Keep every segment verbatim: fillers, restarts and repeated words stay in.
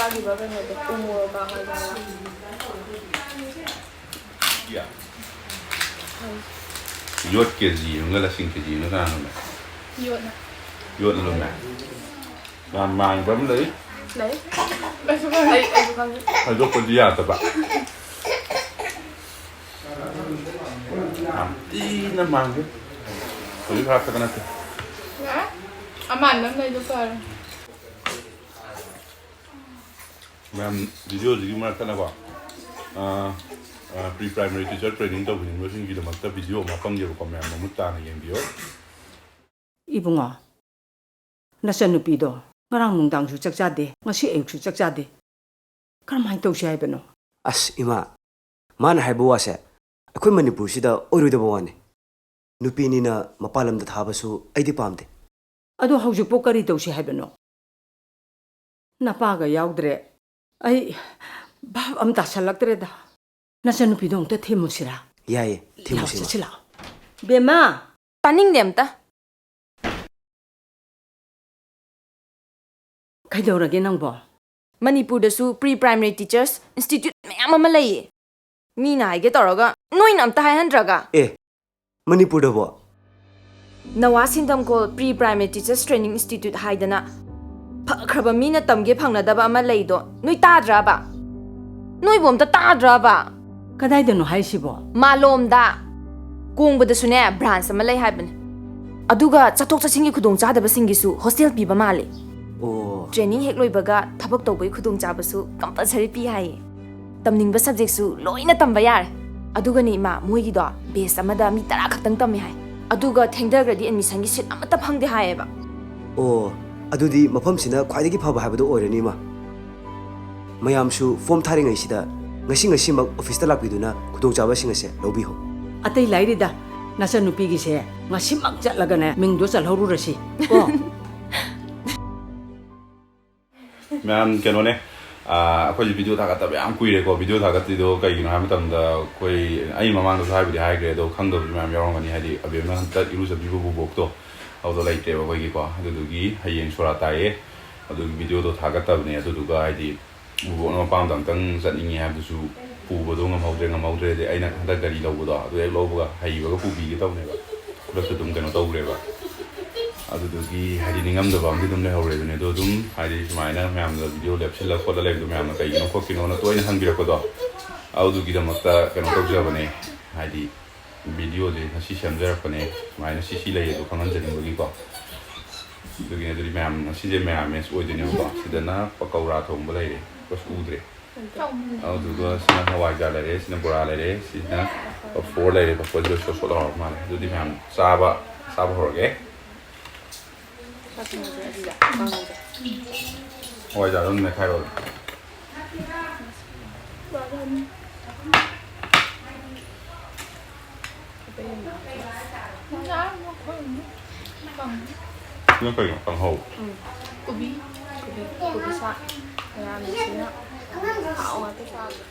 ꯆꯥꯈꯤꯕ ꯀꯩꯅꯣꯗꯣ, ꯎ ꯃꯣꯔꯣꯛꯀ ꯍꯋꯥꯏꯖꯥꯔꯒ꯫ ꯌꯣꯠ ꯀꯦ ꯖꯤ ꯑꯃꯒ ꯂꯁꯤꯡ ꯀꯦ ꯖꯤ ꯑꯃꯒ ꯀꯅꯥꯅꯣ ꯂꯩ? ꯌꯣꯠꯅ꯫ ꯌꯣꯠꯅ ꯂꯨꯝꯃꯦ꯫ ꯌꯥꯝ ꯃꯥꯟꯕ ꯑꯃ ꯂꯩ꯫ ꯂꯩ꯫ ꯑꯩꯁꯨ ꯈꯪꯉꯦ꯫ ꯑꯩ, ꯑꯩꯁꯨ ꯈꯪꯉꯦ꯫ ꯍꯥꯏꯗꯣꯛꯄꯗꯤ ꯌꯥꯗꯕ꯫ ꯌꯥꯝ ꯊꯤꯅ ꯃꯥꯟꯈ꯭ꯔꯦ꯫ ꯍꯧꯖꯤꯛ ꯍꯥꯞꯄꯗ ꯅꯠꯇꯦ꯫ ꯌꯥꯔꯦ꯫ ꯑꯃꯥꯟꯕ ꯑꯃ ꯂꯩꯗꯣ ꯐꯔꯦ꯫ ꯃꯌꯥꯝ, ꯚꯤꯗꯤꯑꯣꯁꯤꯒꯤ ꯃꯔꯛꯇꯅꯀꯣ, ꯑ, ꯑ, pre primary teacher training ꯇꯧꯕꯤꯅꯤꯡꯕꯁꯤꯡꯒꯤꯗꯃꯛꯇ ꯚꯤꯗꯤꯑꯣ ꯑꯃ ꯍꯥꯞꯄꯝꯒꯦꯕꯀꯣ, ꯃꯌꯥꯝ ꯃꯃꯨꯠ ꯇꯥꯅ ꯌꯦꯡꯕꯤꯌꯣ꯫ ꯏꯕꯨꯡꯉꯣ, ꯅꯆꯟꯅꯨꯄꯤꯗꯣ ꯉꯔꯥꯡ ꯅꯨꯡꯗꯥꯡꯁꯨ ꯆꯥꯛ ꯆꯥꯗꯦ, ꯉꯁꯤ ꯑꯌꯨꯛꯁꯨ ꯆꯥꯛ ꯆꯥꯗꯦ꯫ ꯀꯔꯝꯍꯥꯏꯅ ꯇꯧꯁꯤ ꯍꯥꯏꯕꯅꯣ? ꯑꯁ, ꯏꯃꯥ, ꯃꯥꯅ ꯍꯥꯏꯕ ꯋꯥꯁꯦ ꯑꯩꯈꯣꯏ ꯃꯅꯤꯄꯨꯔꯁꯤꯗ ꯑꯣꯏꯔꯣꯏꯗꯕ ꯋꯥꯅꯤ꯫ ꯅꯨꯄꯤꯅꯤꯅ ꯃꯄꯥꯟ ꯂꯝꯗ ꯊꯥꯕꯁꯨ ꯑꯩꯗꯤ ꯄꯥꯝꯗꯦ꯫ ꯑꯗꯣ ꯍꯧꯖꯤꯛꯄꯨ ꯀꯔꯤ ꯇꯧꯁꯤ ꯍꯥꯏꯕꯅꯣ? ꯅꯄꯥꯒ ꯌꯥꯎꯗ꯭ꯔꯦ꯫ ꯑꯩ ꯚꯥꯞ ꯑꯃ ꯇꯥꯁꯜꯂꯛꯇ꯭ꯔꯦꯗ꯫ ꯅꯆꯟꯅꯨꯄꯤꯗꯣ ꯑꯃꯨꯛꯇ ꯊꯤꯃꯨꯁꯤꯔꯥ? ꯌꯥꯏꯌꯦ, ꯊꯤꯃꯨꯁꯤ, ꯂꯥꯛꯑꯣ, ꯏꯃꯥ꯫ ꯆꯠꯁꯤ ꯂꯥꯛꯑꯣ꯫ ꯕꯦꯝꯃ! ꯇꯥꯅꯤꯡꯗꯦ ꯑꯝꯇ꯫ ꯀꯩꯗꯧꯔꯒꯦ ꯅꯪꯕꯣ? ꯃꯅꯤꯄꯨꯔꯗꯁꯨ pre primary teachers institute ꯃꯌꯥꯝ ꯑꯃ ꯂꯩꯌꯦ꯫ ꯃꯤꯅ ꯍꯥꯏꯒꯦ ꯇꯧꯔꯒ ꯅꯣꯏꯅ ꯑꯝꯇ ꯍꯥꯏꯍꯟꯗ꯭ꯔꯒ꯫ ꯑꯦ, ꯃꯅꯤꯄꯨꯔꯗꯕꯣ? ꯅꯋꯥ ꯁꯤꯟꯗꯝꯀꯣꯜ pre primary teachers training institute ꯍꯥꯏꯗꯅ ꯐꯈ꯭ꯔꯕ ꯃꯤꯅ ꯇꯝꯒꯦ ꯐꯪꯅꯗꯕ ꯑꯃ ꯂꯩꯗꯣ ꯅꯣꯏ ꯇꯥꯗ꯭ꯔꯕ? ꯅꯣꯏꯕꯨ ꯑꯝꯇ ꯇꯥꯗ꯭ꯔꯕ? ꯀꯗꯥꯏꯗꯅꯣ ꯍꯥꯏꯁꯤꯕꯣ? ꯃꯥꯂꯣꯝꯗ꯫ ꯀꯣꯡꯕꯗꯁꯨꯅꯦ branch ꯑꯃ ꯂꯩ ꯍꯥꯏꯕꯅꯦ꯫ ꯑꯗꯨꯒ ꯆꯠꯊꯣꯛ ꯆꯠꯁꯤꯟꯒꯤ ꯈꯨꯗꯣꯡꯆꯥꯗꯕꯁꯤꯡꯒꯤꯁꯨ hostel ꯄꯤꯕ ꯃꯥꯜꯂꯦ꯫ ꯑꯣ꯫ Training ꯍꯦꯛ ꯂꯣꯏꯕꯒ ꯊꯕꯛ ꯇꯧꯕꯒꯤ ꯈꯨꯗꯣꯡꯆꯥꯕꯁꯨ compulsory ꯄꯤ ꯍꯥꯏꯌꯦ꯫ ꯇꯝꯅꯤꯡꯕ subjectꯁꯨ ꯂꯣꯏꯅ ꯇꯝꯕ ꯌꯥꯔꯦ꯫ ꯑꯗꯨꯒꯅꯦ ꯏꯃꯥ, ꯃꯣꯏꯒꯤꯗꯣ batch ꯑꯃꯗ ꯃꯤ ꯇꯔꯥ ꯈꯛꯇꯪ ꯇꯝꯃꯦ ꯍꯥꯏ꯫ ꯑꯗꯨꯒ ꯊꯦꯡꯊꯈ꯭ꯔꯗꯤ admissionꯒꯤ seat ꯑꯃꯠꯇ ꯐꯪꯗꯦ ꯍꯥꯏꯌꯦꯕ꯫ ꯑꯣ, ꯑꯗꯨꯗꯤ ꯃꯐꯝꯁꯤꯅ ꯈ꯭ꯋꯥꯏꯗꯒꯤ ꯐꯕ ꯍꯥꯏꯕꯗꯣ ꯑꯣꯏꯔꯅꯤ, ꯏꯃꯥ꯫ ꯃꯌꯥꯝꯁꯨ form ꯊꯥꯔꯤꯉꯩꯁꯤꯗ ꯉꯁꯤ ꯉꯁꯤꯃꯛ officeꯇ ꯂꯥꯛꯄꯤꯗꯨꯅ ꯈꯨꯗꯣꯡꯆꯥꯕꯁꯤꯡ ꯑꯁꯦ ꯂꯧꯕꯤꯍꯧ꯫ ꯑꯇꯩ ꯂꯥꯏꯔꯤꯗ, ꯅꯆꯟꯅꯨꯄꯤꯒꯤꯁꯦ ꯉꯁꯤꯃꯛ ꯆꯠꯂꯒꯅꯦ ꯃꯤꯡꯗꯣ ꯆꯜꯍꯧꯔꯨꯔꯁꯤ ꯀꯣ꯫ ꯃꯌꯥꯝ, ꯀꯩꯅꯣꯅꯦ, ꯑꯥ, ꯑꯩꯈꯣꯏꯁꯦ video ꯊꯥꯒꯠꯇꯕ ꯌꯥꯝ ꯀꯨꯏꯔꯦꯀꯣ꯫ Video ꯊꯥꯒꯠꯇ꯭ꯔꯤꯗꯣ ꯀꯩꯒꯤꯅꯣ ꯍꯥꯏꯕ ꯃꯇꯝꯗ, ꯑꯩꯈꯣꯏ, ꯑꯩ ꯃꯃꯥꯡꯗꯁꯨ ꯍꯥꯏꯕꯨꯗꯤ ꯍꯥꯏꯈ꯭ꯔꯦ, ꯑꯗꯣ ꯈꯪꯗꯕꯁꯨ ꯃꯌꯥꯝ ꯌꯥꯎꯔꯝꯒꯅꯤ꯫ ꯍꯥꯏꯗꯤ, ꯑꯕꯦꯝꯅ ꯍꯟꯇꯛ ꯏꯔꯨꯖꯕꯤꯕ ꯕꯣꯕꯣꯛꯇꯣ, ꯑꯗꯨꯗꯣ ꯂꯩꯇ꯭ꯔꯦꯕ ꯑꯩꯈꯣꯏꯒꯤꯀꯣ꯫ ꯑꯗꯨꯗꯨꯒꯤ ꯍꯌꯦꯡ ꯁꯣꯔꯥ ꯇꯥꯏꯌꯦ꯫ ꯑꯗꯨꯒꯤ ꯚꯤꯗꯤꯑꯣꯗꯣ ꯊꯥꯒꯠꯇꯕꯅꯦ꯫ ꯑꯗꯨꯗꯨꯒ ꯍꯥꯏꯗꯤ ꯕꯣꯕꯣꯛꯅ ꯃꯄꯥꯝꯗ ꯑꯝꯇꯪ ꯆꯠꯅꯤꯡꯉꯦ ꯍꯥꯏꯕꯗꯨꯁꯨ ꯄꯨꯕꯗꯣ ꯉꯝꯍꯧꯗ꯭ꯔꯦ꯫ ꯉꯝꯍꯧꯗ꯭ꯔꯦꯗꯤ ꯑꯩꯅ ꯍꯟꯗꯛ ꯒꯥꯔꯤ ꯂꯧꯕꯗꯣ ꯑꯗꯨ ꯍꯦꯛ ꯂꯧꯕꯒ ꯍꯩꯕꯒ ꯄꯨꯕꯤꯒꯦ ꯇꯧꯅꯦꯕ, ꯈꯨꯗꯛꯇ ꯑꯗꯨꯝ ꯀꯩꯅꯣ ꯇꯧꯈ꯭ꯔꯦꯕ꯫ ꯑꯗꯨꯗꯨꯒꯤ ꯍꯥꯏꯗꯤ ꯅꯤꯡꯉꯝꯗꯕ ꯑꯃꯗꯤ ꯑꯗꯨꯝ ꯂꯩꯍꯧꯔꯦ꯫ ꯑꯗꯨꯅꯦ ꯑꯗꯣ ꯑꯗꯨꯝ ꯍꯥꯏꯗꯤ ꯁꯨꯃꯥꯏꯅ ꯃꯌꯥꯝꯅ ꯚꯤꯗꯤꯑꯣ ꯂꯦꯞꯁꯤꯜꯂ ꯈꯣꯠꯂ ꯂꯩꯕꯗꯣ ꯃꯌꯥꯝꯅ ꯀꯩꯒꯤꯅꯣ ꯈꯣꯠꯀꯤꯅꯣꯅ ꯇꯣꯏꯅ ꯍꯪꯕꯤꯔꯛꯄꯗꯣ, ꯑꯗꯨꯒꯤꯗꯃꯛꯇ ꯀꯩꯅꯣ ꯇꯧꯖꯕꯅꯦ꯫ ꯍꯥꯏꯗꯤ ꯚꯤꯗꯤꯑꯣꯁꯦ ꯉꯁꯤ ꯁꯦꯝꯖꯔꯛꯄꯅꯦ, ꯁꯨꯃꯥꯏꯅ ꯁꯤ ꯁꯤ ꯂꯩꯌꯦꯗꯣ ꯈꯪꯍꯟꯖꯅꯤꯡꯕꯒꯤꯀꯣ꯫ ꯑꯗꯨꯒꯤꯅꯦ꯫ ꯑꯗꯨꯗꯤ ꯃꯌꯥꯝ, ꯉꯁꯤꯁꯦ ꯃꯌꯥꯝ ꯃꯦꯁ ꯑꯣꯏꯗꯣꯏꯅꯦꯕꯀꯣ꯫ ꯁꯤꯗꯅ ꯄꯀꯧꯔꯥ ꯊꯣꯡꯕ ꯂꯩꯔꯦ, ꯑꯁ ꯎꯗ꯭ꯔꯦ꯫ ꯑꯗꯨꯗꯨꯒ ꯁꯤꯅ ꯍꯋꯥꯏꯖꯥꯔ ꯂꯩꯔꯦ, ꯁꯤꯅ ꯕꯣꯔꯥ ꯂꯩꯔꯦ, ꯁꯤꯅ ꯄꯐꯣꯔ ꯂꯩꯔꯦ꯫ ꯄꯐꯣꯔꯁꯤꯗ ꯁꯣꯠ ꯁꯣꯠ ꯂꯥꯎꯔꯕ ꯃꯥꯜꯂꯦ꯫ ꯑꯗꯨꯗꯤ ꯃꯌꯥꯝ ꯆꯥꯕ, ꯆꯥꯕ ꯍꯧꯔꯒꯦ꯫ ꯆꯥꯁꯤꯟꯅꯁꯦ ꯑꯗꯨꯗ ꯀꯥꯡꯍꯧꯁꯦ꯫ ꯍꯋꯥꯏꯖꯥꯔꯗꯣ ꯑꯗꯨꯝ ꯃꯦꯠꯈꯥꯏꯔꯣ꯫ ꯁꯤꯅ ꯀꯩꯅꯣ? ꯀꯥꯡꯍꯧ? ꯎꯝ꯫ ꯀꯣꯕꯤ, ꯀꯣꯕꯤ, ꯀꯣꯕꯤ ꯁꯥꯛ꯫ ꯃꯌꯥꯝꯁꯤꯅ ꯍꯥꯎ ꯉꯥꯛꯇ ꯆꯥꯕ꯫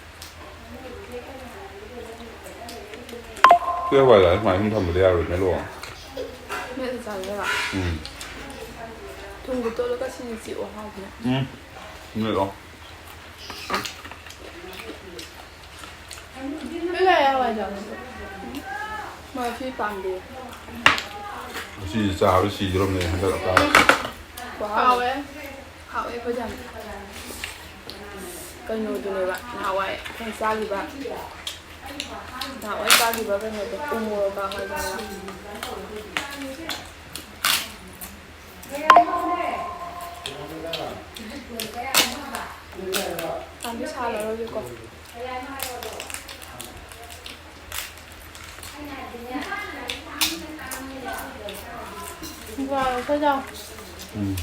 ꯁꯤ ꯍꯋꯥꯏꯖꯥꯔ ꯁꯨꯃꯥꯏꯅ ꯁꯨꯝ ꯊꯝꯕꯗꯤ ꯌꯥꯔꯣꯏ, ꯃꯦꯠꯂꯣ꯫ ꯃꯦꯠꯂ ꯆꯥꯒꯦꯔꯣ? ꯎꯝ꯫ ꯊꯨꯝꯒ ꯇꯣꯠꯂꯒ ꯁꯤꯅ ꯆꯤꯛꯑꯣ ꯍꯥꯎꯕꯅꯦ꯫ ꯎꯝ꯫ ꯃꯦꯠꯂꯣ꯫ ꯃꯥ ꯁꯤ ꯄꯥꯝꯗꯦ꯫ ꯁꯤꯁꯦ ꯆꯥꯕ ꯁꯤꯗꯧꯔꯕꯅꯦ ꯍꯟꯗꯛ ꯍꯞꯇꯥ꯫ ꯍꯥꯎꯋꯦ꯫ ꯍꯥꯎꯋꯦ ꯑꯩꯈꯣꯏꯗꯤ ꯌꯥꯝ꯫ ꯀꯩꯅꯣꯗꯨꯅꯦꯕ ꯅꯍꯥꯟꯋꯥꯏ ꯑꯩꯈꯣꯏꯅ ꯆꯥꯈꯤꯕ, ꯅꯍꯥꯟꯋꯥꯏ ꯆꯥꯈꯤꯕ ꯀꯩꯅꯣꯗꯣ ꯎ ꯃꯣꯔꯣꯛꯀ ꯍꯋꯥꯏꯖꯥꯔꯒ꯫ ꯄꯥꯝꯕꯤ ꯁꯥꯜꯂꯔꯣꯏꯒꯦꯀꯣ꯫ ꯋꯥꯔꯣ ꯑꯩꯈꯣꯏꯗ꯫ ꯎꯝ꯫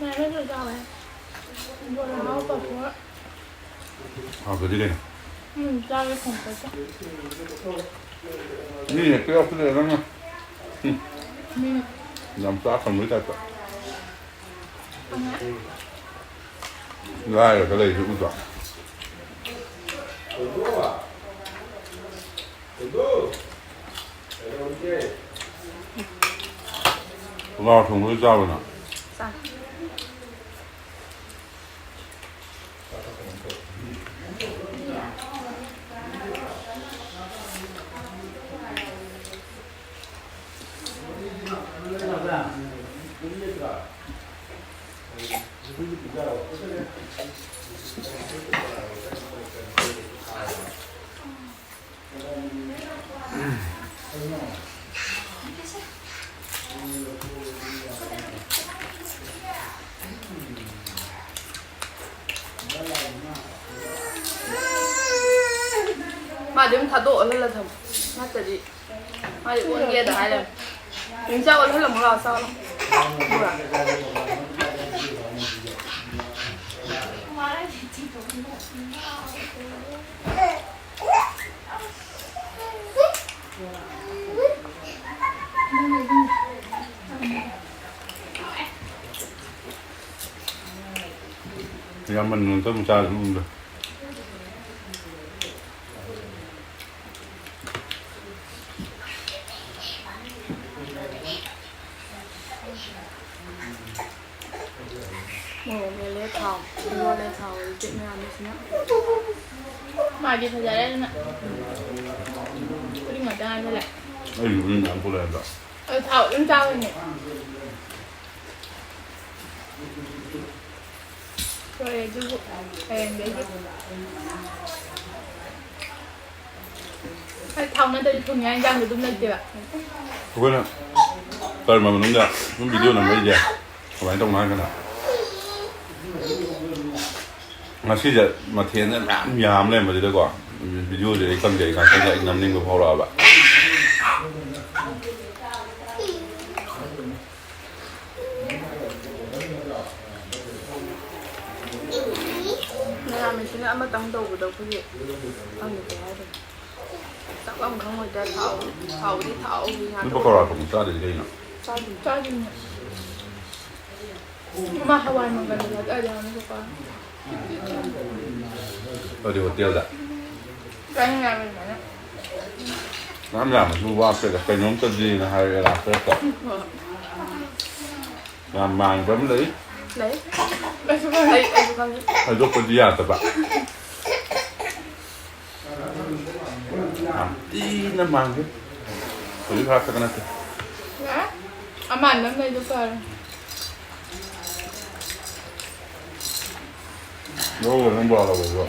ꯃꯌꯥꯝ ꯂꯣꯏ ꯆꯥꯎꯔꯦ꯫ ꯕꯣꯔꯥ꯫ ꯍꯥꯎꯇ꯭ꯔꯗꯤ ꯀꯩꯅꯣ? ꯎꯝ, ꯆꯥꯒꯦ ꯊꯣꯡꯕꯁꯦ꯫ ꯃꯤ ꯍꯦꯛꯇ ꯌꯥꯎꯁꯤꯜꯂꯛꯑꯦ ꯅꯪꯅ꯫ ꯎꯝ꯫ ꯃꯤ ꯌꯥꯝ ꯆꯥ ꯐꯪꯕꯩ ꯇꯥꯏꯞꯇ꯫ ꯐꯪꯉꯦ꯫ ꯂꯥꯏꯔꯒ ꯂꯩꯔꯤꯁꯦ ꯎꯗ꯭ꯔꯣ? ꯄꯨꯂꯥꯎ ꯊꯣꯡꯕꯗ ꯆꯥꯕꯅ? ꯆꯥ꯫ ꯃꯥꯗꯤ ꯑꯗꯨꯝ ꯊꯥꯗꯣꯛꯑ ꯍꯜꯂ ꯊꯝꯃꯣ꯫ ꯅꯠꯇ꯭ꯔꯗꯤ ꯃꯥꯗꯤ ꯑꯣꯟꯒꯦꯗ ꯍꯥꯏ ꯂꯩꯔꯦ꯫ ꯑꯗꯨꯝ ꯆꯥꯎ, ꯍꯜꯂꯝꯃꯣ ꯂꯥꯛꯑꯣ, ꯆꯥꯎ ꯂꯥꯎ꯫ ꯌꯥꯝꯃꯟꯗꯅ ꯑꯝꯇꯕꯨ ꯆꯥꯗ꯭ꯔꯤꯕꯅꯤꯗ꯫ ꯃꯣꯔꯣꯛ ꯃꯦꯠꯂꯦ, ꯊꯥꯎ ꯂꯣꯜꯂꯦ, ꯊꯥꯎ ꯍꯧꯖꯤꯛ ꯃꯌꯥꯝꯁꯤꯅ꯫ ꯃꯥꯗꯤ ꯐꯖꯔꯦ ꯑꯗꯨꯅ꯫ ꯎꯔꯤꯡ ꯉꯥꯛꯇ ꯉꯥꯏꯁꯜꯂꯦ꯫ ꯑꯩꯁꯨ ꯎꯔꯤꯡ ꯃꯌꯥꯝ ꯊꯣꯛꯂꯛꯑꯦ ꯍꯟꯗꯛ꯫ ꯑꯗꯨ ꯊꯥꯎ ꯑꯗꯨꯝ ꯆꯥꯕꯅꯦ꯫ ꯂꯣꯏꯔꯦ ꯑꯗꯨꯕꯨ ꯍꯌꯦꯡꯗꯒꯤ꯫ ꯍꯣꯏ, ꯊꯥꯎ ꯅꯠꯇ꯭ꯔꯗꯤ ꯊꯣꯡ ꯌꯥ ꯏꯟꯖꯥꯡꯗꯣ ꯑꯗꯨꯝ ꯂꯩꯇꯦꯕ꯫ ꯑꯩꯈꯣꯏꯅ ꯀꯔꯃ ꯃꯅꯨꯡꯗ ꯁꯨꯝ ꯚꯤꯗꯤꯑꯣ ꯅꯝꯃꯛꯏꯁꯦ ꯀꯃꯥꯏꯅ ꯇꯧꯅꯣ ꯍꯥꯏꯔ ꯀꯥꯟꯗ, ꯉꯁꯤꯁꯦ ꯃꯊꯦꯜꯁꯦ ꯃꯌꯥꯝ ꯌꯥꯝ ꯂꯩꯔꯝꯕꯁꯤꯗꯀꯣ, ꯚꯤꯗꯤꯑꯣꯁꯦ ꯑꯩ ꯈꯪꯗꯦ, ꯑꯩ ꯉꯥꯛꯇꯪꯗ ꯑꯩ ꯅꯝꯅꯤꯡꯕ ꯐꯥꯎꯔꯛꯑꯕ꯫ ꯃꯦꯆꯤꯟ ꯑꯃꯇꯪ ꯇꯧꯕꯗ ꯑꯩꯈꯣꯏꯒꯤ ꯈꯪꯗꯦ ꯀꯩ ꯍꯥꯏꯗꯣꯏꯅꯣ꯫ ꯆꯥꯛ ꯑꯃ ꯈꯪꯉꯣꯏꯗ ꯊꯥꯎ ꯊꯥꯎꯗꯤ ꯊꯥꯎꯒꯤ ꯉꯥꯛꯇ ꯅꯣꯏ ꯄꯀꯧꯔꯥ ꯊꯣꯡꯕ ꯆꯥꯗ꯭ꯔꯗꯤ ꯀꯩꯅꯣ? ꯆꯥꯗ꯭ꯔꯤ꯫ ꯆꯥꯗ꯭ꯔꯤꯅꯦ꯫ ꯃꯥ ꯍꯋꯥꯏ ꯃꯪꯒꯜ ꯊꯥꯗꯔꯗꯤ ꯍꯥꯎꯅꯤꯀꯣ꯫ ꯑꯗꯨꯗꯤ ꯍꯣꯇꯦꯜꯗ꯫ ꯆꯥꯅꯤꯡꯉꯦ ꯍꯥꯏꯕ ꯑꯗꯨꯃꯥꯏꯅ꯫ ꯃꯌꯥꯝ ꯌꯥꯝꯃꯁꯨ ꯋꯥꯈ꯭ꯔꯦꯗ ꯀꯩꯅꯣꯝꯇꯗꯤꯅ ꯍꯥꯏꯔꯛꯑꯦ ꯂꯥꯁꯇ꯫ ꯌꯥꯝ ꯃꯥꯟꯕ ꯑꯃ ꯂꯩ꯫ ꯂꯩ꯫ ꯑꯩꯁꯨ ꯈꯪꯉꯤ꯫ ꯑꯩ ꯑꯩꯁꯨ ꯈꯪꯉꯤ꯫ ꯍꯥꯏꯗꯣꯛꯄꯗꯤ ꯌꯥꯗꯕ꯫ ꯌꯥꯝ ꯊꯤꯅ ꯃꯥꯟꯈ꯭ꯔꯦ꯫ ꯍꯧꯖꯤꯛ ꯍꯥꯏꯔꯛꯇꯒ ꯅꯠꯇꯦ꯫ ꯑꯃꯥꯟꯕ ꯑꯃ ꯂꯩꯗꯣ ꯐꯔꯦ꯫ ꯂꯧꯔꯣ ꯅꯪ ꯕꯣꯔꯥ ꯂꯧꯔꯣ꯫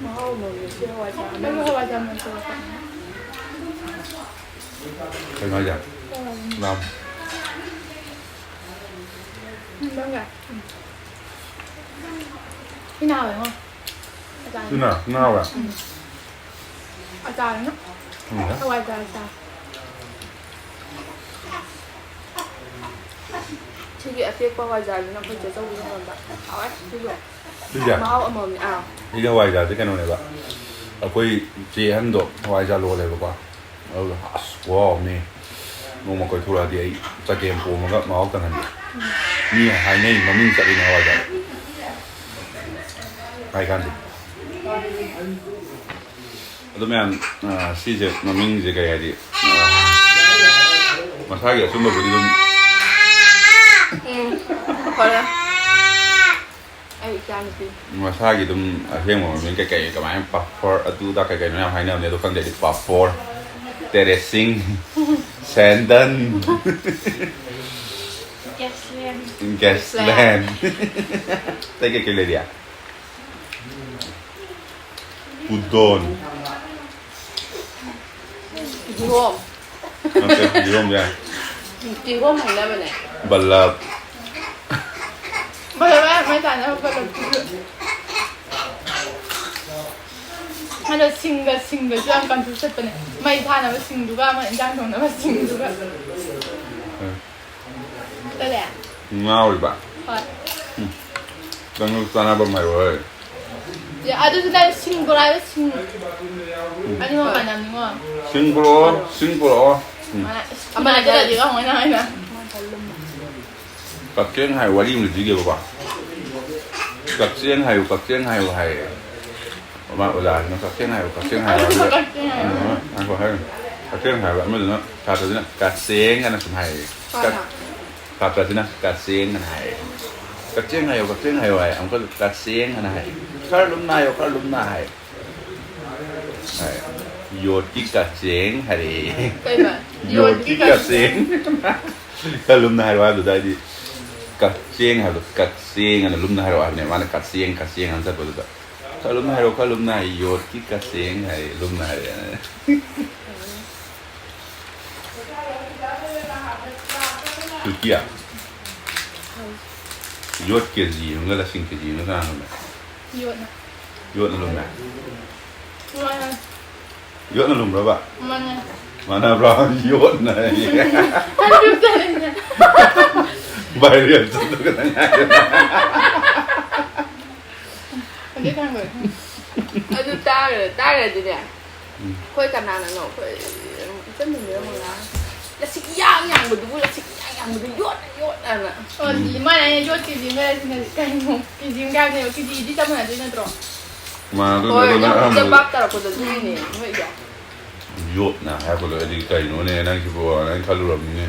ꯃꯍꯥꯎ ꯑꯃ ꯂꯩ꯫ ꯁꯤ ꯍꯋꯥꯏꯖꯥꯔ ꯑꯃ ꯂꯩ꯫ ꯍꯋꯥꯏꯖꯥꯔ ꯃꯅꯝ ꯊꯣꯛꯂꯛꯄ꯫ ꯀꯩꯅꯣ ꯍꯥꯏꯁꯦ? ꯂꯥꯝ꯫ ꯎꯝ, ꯅꯪ ꯌꯥꯏ꯫ ꯎꯝ꯫ ꯁꯤꯅ ꯍꯥꯎꯋꯦꯉꯣ꯫ ꯑꯆꯥꯔꯅ꯫ ꯁꯤꯅ ꯉꯥꯎꯔꯦ꯫ ꯎꯝ꯫ ꯑꯆꯥꯔꯅ꯫ ꯎꯝ꯫ ꯍꯋꯥꯏꯖꯥꯔ ꯑꯆꯥꯔ꯫ ꯁꯤꯒꯤ ꯑꯇꯦꯛꯄ ꯍꯋꯥꯏꯖꯥꯔꯁꯤꯅ ꯑꯩꯈꯣꯏ ꯆꯦ ꯆꯧꯕꯤꯅ ꯂꯣꯟꯕ꯫ ꯍꯥꯎꯋꯦ ꯁꯤꯁꯨ꯫ ꯁꯤꯁꯦ? ꯃꯍꯥꯎ ꯑꯃꯃꯝꯅꯦ꯫ ꯑꯥ꯫ ꯁꯤꯒꯤ ꯍꯋꯥꯏꯖꯥꯔꯁꯦ ꯀꯩꯅꯣꯅꯦꯕ꯫ ꯑꯩꯈꯣꯏ ꯆꯦ ꯑꯍꯟꯗꯣ ꯍꯋꯥꯏꯖꯥꯔ ꯂꯣꯜꯂꯦꯕꯀꯣ꯫ ꯑꯗꯨꯒ ꯑꯁ ꯈꯨꯍꯥꯎ ꯑꯃꯅꯦ꯫ ꯅꯣꯡꯃ ꯀꯣꯏꯊꯣꯔꯛꯑꯗꯤ ꯑꯩ ꯆꯒꯦꯝ ꯄꯣꯝꯃꯒ ꯃꯍꯥꯎ ꯇꯪꯍꯟꯒꯦ꯫ ꯃꯤ ꯍꯥꯏꯅꯩ ꯃꯃꯤꯡ ꯆꯠꯂꯤꯅꯦ ꯍꯋꯥꯏꯖꯥꯔ꯫ ꯍꯥꯏ ꯀꯥꯟꯗꯦ꯫ ꯑꯗꯣ ꯃꯌꯥꯝ, ꯑ, ꯁꯤꯁꯦ ꯃꯃꯤꯡꯁꯦ ꯀꯩ ꯍꯥꯏꯗꯤ, ꯑ, ꯃꯁꯥꯒꯤ ꯑꯆꯨꯝꯕꯕꯨꯗꯤ ꯑꯗꯨꯝ ꯎꯝ꯫ ꯐꯔꯦ꯫ ꯑꯩ ꯏꯆꯥꯅꯨꯄꯤ꯫ ꯃꯁꯥꯒꯤ ꯑꯗꯨꯝ ꯑꯁꯦꯡꯕ ꯃꯃꯤꯡ ꯀꯩꯀꯩ ꯀꯃꯥꯏꯅ ꯄꯥꯐꯣꯔ ꯑꯗꯨꯗ ꯀꯩ ꯀꯩꯅꯣ ꯌꯥꯝ ꯍꯥꯏꯅꯕꯅꯦ, ꯑꯗꯣ ꯈꯪꯗꯦ ꯑꯩꯗꯤ ꯄꯥꯐꯣꯔ, ꯇꯦꯔꯦꯁꯤꯡ, ꯁꯦꯟꯗꯟ, ꯒ꯭ꯌꯥꯁꯂꯦꯟ꯫ ꯒ꯭ꯌꯥꯁꯂꯦꯟ꯫ ꯑꯇꯩ ꯀꯩꯀꯩ ꯂꯩꯔꯤ? ꯄꯨꯗꯣꯟ꯫ ꯀꯤꯍꯣꯝ꯫ ꯅꯠꯇꯦ, ꯀꯤꯍꯣꯝ ꯌꯥꯏ꯫ ꯀꯤꯍꯣꯝ ꯍꯥꯏꯅꯕꯅꯦ꯫ ꯕꯜꯂꯞ꯫ ꯆꯥꯅꯕ ꯄꯨꯂꯞꯇꯨꯁꯨ꯫ ꯑꯗꯣ ꯁꯤꯡꯒ ꯁꯤꯡꯒꯁꯨ ꯌꯥꯝ ꯀꯟꯐ꯭ꯌꯨꯁ ꯆꯠꯄꯅꯦ꯫ ꯃꯩ ꯊꯥꯅꯕ ꯁꯤꯡꯗꯨꯒ ꯑꯃ ꯏꯟꯖꯥꯡ ꯊꯣꯡꯅꯕ ꯁꯤꯡꯗꯨꯒ꯫ ꯎꯝ꯫ ꯇꯜꯂꯦ꯫ ꯉꯥꯎꯔꯤꯕ? ꯍꯣꯏ꯫ ꯎꯝ꯫ ꯅꯪꯁꯨ ꯆꯥꯅꯕ ꯑꯃ ꯍꯥꯏꯔꯛꯑꯣꯍꯦ꯫ ꯑꯦ, ꯑꯗꯨꯁꯨ ꯅꯪ ꯁꯤꯡ ꯕꯣꯔꯥꯗ ꯁꯤꯡ꯫ ꯎꯝ꯫ ꯑꯅꯤꯃꯛ ꯃꯥꯟꯅꯕꯅꯤꯉꯣ꯫ ꯁꯤꯡ ꯄꯨꯔꯛꯑꯣ, ꯁꯤꯡ ꯄꯨꯔꯛꯑꯣ꯫ ꯎꯝ꯫ ꯃꯥꯟꯅ-, ꯏꯁ, ꯑꯃꯅ ꯃꯥꯟꯅꯗ꯭ꯔꯗꯤ ꯀꯃꯥꯏꯅ ꯍꯥꯏꯅ? ꯀꯛꯆꯦꯡ ꯍꯥꯏ ꯋꯥꯔꯤ ꯑꯃ ꯂꯤꯕꯤꯒꯦꯕꯀꯣ꯫ ꯀꯛꯆꯦꯡ ꯍꯥꯏꯌꯨ, ꯀꯛꯆꯦꯡ ꯍꯥꯏꯌꯨ ꯍꯥꯏꯌꯦ꯫ ꯃꯥ ꯑꯣꯖꯥꯁꯤꯅ "ꯀꯛꯆꯦꯡ ꯍꯥꯏꯌꯨ, ꯀꯛꯆꯦꯡ ꯍꯥꯏꯌꯨ" ꯍꯥꯏꯕꯗ, ꯀꯛꯆꯦꯡ ꯍꯥꯏꯌꯨ꯫ ꯎꯝ, ꯉꯥꯏꯈꯣ ꯍꯥꯏꯌꯨ꯫ ꯀꯛꯆꯦꯡ ꯍꯥꯏꯕ ꯑꯃꯗꯨꯅ, ꯁꯥꯇ꯭ꯔꯗꯨꯅ "ꯀꯛꯆꯦꯡ" ꯑꯅ ꯁꯨꯝ ꯍꯥꯏꯌꯦ꯫ ꯍꯣꯏ, ꯀꯛ-, ꯍꯣꯏ꯫ ꯁꯥꯇ꯭ꯔꯁꯤꯅ "ꯀꯛꯆꯦꯡ" ꯑꯅ ꯍꯥꯏꯌꯦ꯫ "ꯀꯛꯆꯦꯡ ꯍꯥꯏꯌꯨ, ꯀꯛꯆꯦꯡ ꯍꯥꯏꯌꯨ" ꯍꯥꯏ꯫ ꯑꯃꯨꯛꯀ "ꯀꯛꯆꯦꯡ" ꯑꯅ ꯍꯥꯏ꯫ "ꯈꯔ ꯂꯨꯝꯅ ꯍꯥꯏꯌꯨ, ꯈꯔ ꯂꯨꯝꯅ" ꯍꯥꯏ꯫ ꯍꯥꯏ꯫ "ꯌꯣꯠꯀꯤ ꯀꯛꯆꯦꯡ" ꯍꯥꯏꯔꯛꯑꯦ꯫ ꯀꯩꯕ? "ꯌꯣꯠꯀꯤ ꯀꯛꯆꯦꯡ"꯫ ꯈꯔ ꯂꯨꯝꯅ ꯍꯥꯏꯔꯣ ꯍꯥꯏꯕꯗꯨꯗ ꯑꯩꯗꯤ ꯀꯛꯆꯦꯡ ꯍꯥꯏꯕꯗꯣ ꯀꯛꯆꯦꯡ ꯑꯅ ꯂꯨꯝꯅ ꯍꯥꯏꯔꯛꯑꯣ ꯍꯥꯏꯕꯅꯦ꯫ ꯃꯥꯅ "ꯀꯛꯆꯦꯡ, ꯀꯛꯆꯦꯡ" ꯍꯥꯏꯅ ꯆꯠꯄꯗꯨꯗ "ꯈꯔ ꯂꯨꯝꯅ ꯍꯥꯏꯔꯣ, ꯈꯔ ꯂꯨꯝꯅ" ꯍꯥꯏ꯫ "ꯌꯣꯠꯀꯤ ꯀꯛꯆꯦꯡ" ꯍꯥꯏ, ꯂꯨꯝꯅ ꯍꯥꯏꯔꯛꯑꯦ꯫ ꯁꯨꯜꯀꯤꯌꯥ? ꯌꯣꯠ ꯀꯦ ꯖꯤ ꯑꯃꯒ ꯂꯁꯤꯡ ꯀꯦ ꯖꯤ ꯑꯃꯒ ꯀꯅꯥꯅ ꯂꯨꯝꯃꯦ? ꯌꯣꯠꯅ꯫ ꯌꯣꯠꯅ ꯂꯨꯝꯃꯦ? ꯃꯥꯅꯦ꯫ ꯌꯣꯠꯅ ꯂꯨꯝꯕ꯭ꯔꯕ? ꯃꯥꯅꯦ꯫ ꯃꯥꯟꯅꯕ꯭ꯔꯣ? ꯌꯣꯠꯅ ꯍꯥꯏꯌꯦ꯫ ꯍꯟꯗ꯭ꯔꯦꯠ ꯆꯠꯂꯤꯅꯦ꯫ ꯚꯥꯏꯔꯦꯜ ꯆꯠꯂꯒ ꯅꯪ ꯍꯥꯏꯗꯣ꯫ ꯍꯟꯗ꯭ꯔꯦꯠ ꯊꯥꯡꯗꯣꯏ꯫ ꯑꯗꯨ ꯇꯥꯈ꯭ꯔ-, ꯇꯥꯈ꯭ꯔꯗꯤꯅꯦ꯫ ꯎꯝ꯫ ꯑꯩꯈꯣꯏ ꯀꯅꯥꯅꯅꯣ? ꯑꯩꯈꯣꯏ ꯏꯆꯟ ꯃꯨꯟꯗꯔ ꯃꯉꯥ꯫ ꯂꯁꯤꯡ ꯏꯌꯥꯡ ꯌꯥꯡꯕꯗꯨꯕꯨ, ꯂꯁꯤꯡ ꯏꯌꯥꯡ ꯌꯥꯡꯕꯗꯨ ꯌꯣꯠꯅ, ꯌꯣꯠꯅ꯫ ꯑꯣ, ꯎꯝ꯫ ꯃꯥꯅ ꯑꯩꯅ ꯌꯣꯠ ꯀꯦ ꯖꯤ ꯑꯃꯒ ꯂꯁꯤꯡ ꯀꯦ ꯖꯤ ꯀꯩꯅꯣ, ꯀꯦ ꯖꯤ ꯑꯃꯒ ꯍꯥꯏꯕꯅꯦꯕ, ꯀꯦ ꯖꯤꯗꯤ ꯆꯞ ꯃꯥꯟꯅꯗꯣꯏ ꯅꯠꯇ꯭ꯔꯣ? ꯃꯥꯟꯅꯗꯣꯏꯅꯦ, ꯍꯣꯏ, ꯑꯗꯣ ꯅꯪ ꯅꯪ ꯍꯧꯖꯤꯛꯇ ꯑꯍꯥꯟꯕꯗ ꯚꯥꯞ ꯇꯥꯔꯛꯄꯗ ꯑꯗꯨꯒꯤꯅꯦ ꯅꯣꯏꯗꯣ꯫ ꯌꯣꯠꯅ ꯍꯥꯏꯔꯛꯄꯗꯣ ꯑꯩꯗꯤ ꯀꯩꯅꯣꯅꯦ ꯅꯪꯁꯤꯕꯣ, ꯅꯪ ꯈꯜꯂꯨꯔꯕꯅꯤꯅꯦ꯫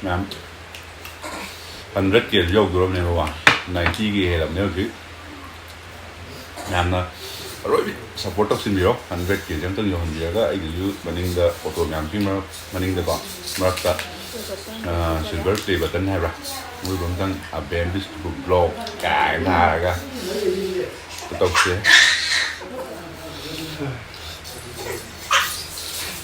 ꯃꯌꯥꯝ ꯍꯟꯗ꯭ꯔꯦꯠ ꯀꯦꯁꯨ ꯌꯧꯗꯣꯔꯕꯅꯦꯕꯀꯣ, ꯅꯥꯏꯟꯇꯤꯒꯤ ꯍꯦꯜꯂꯕꯅꯦ ꯍꯧꯖꯤꯛ꯫ ꯃꯌꯥꯝꯅ ꯑꯔꯣꯏꯕꯤ ꯁꯞꯄꯣꯔꯠ ꯇꯧꯁꯤꯟꯕꯤꯔꯣ꯫ ꯍꯟꯗ꯭ꯔꯦꯠ ꯀꯦꯁꯦ ꯑꯝꯇꯪ ꯌꯧꯍꯟꯕꯤꯔꯒ ꯑꯩꯒꯤꯁꯨ ꯃꯅꯤꯡꯗ ꯐꯣꯇꯣ ꯃꯌꯥꯝꯁꯤꯒꯤ ꯃꯔꯛ ꯃꯅꯤꯡꯗꯀꯣ ꯃꯔꯛꯇ ꯁꯤꯜꯚꯔ ꯄ꯭ꯂꯦ ꯕꯇꯟ ꯍꯥꯏꯕ꯭ꯔꯥ, ꯃꯣꯏꯗꯣ ꯑꯝꯇꯪ ꯑꯕꯦꯝ ꯕꯤꯁꯅꯨꯄꯨꯔ ꯕ꯭ꯂꯣꯛ ꯀꯥꯏꯅ ꯊꯥꯔꯒ ꯇꯧꯁꯦ꯫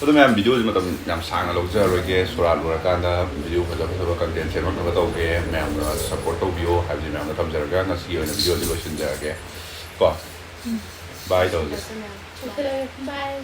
ꯑꯗꯨ ꯃꯌꯥꯝ, ꯚꯤꯗꯤꯑꯣꯁꯤ ꯃꯇꯝ ꯌꯥꯝ ꯁꯥꯡꯅ ꯂꯧꯖꯔꯔꯣꯏꯒꯦ꯫ ꯁꯣꯔꯥꯠ ꯂꯣꯏꯔꯀꯥꯟꯗ ꯚꯤꯗꯤꯑꯣ ꯐꯖ ꯐꯖꯕ ꯀꯟꯇꯦꯟ ꯁꯦꯝꯃꯛꯅꯕ ꯇꯧꯒꯦ꯫ ꯃꯌꯥꯝꯅ ꯁꯞꯄꯣꯔꯠ ꯇꯧꯕꯤꯌꯣ ꯍꯥꯏꯕꯁꯤ ꯃꯌꯥꯝꯗ ꯊꯝꯖꯔꯒ ꯉꯁꯤꯒꯤ ꯑꯣꯏꯅ ꯚꯤꯗꯤꯑꯣꯁꯤ ꯂꯣꯏꯁꯤꯟꯖꯔꯒꯦ ꯀꯣ꯫ ꯕꯥꯏ ꯇꯧꯔꯁꯦ꯫ Bye.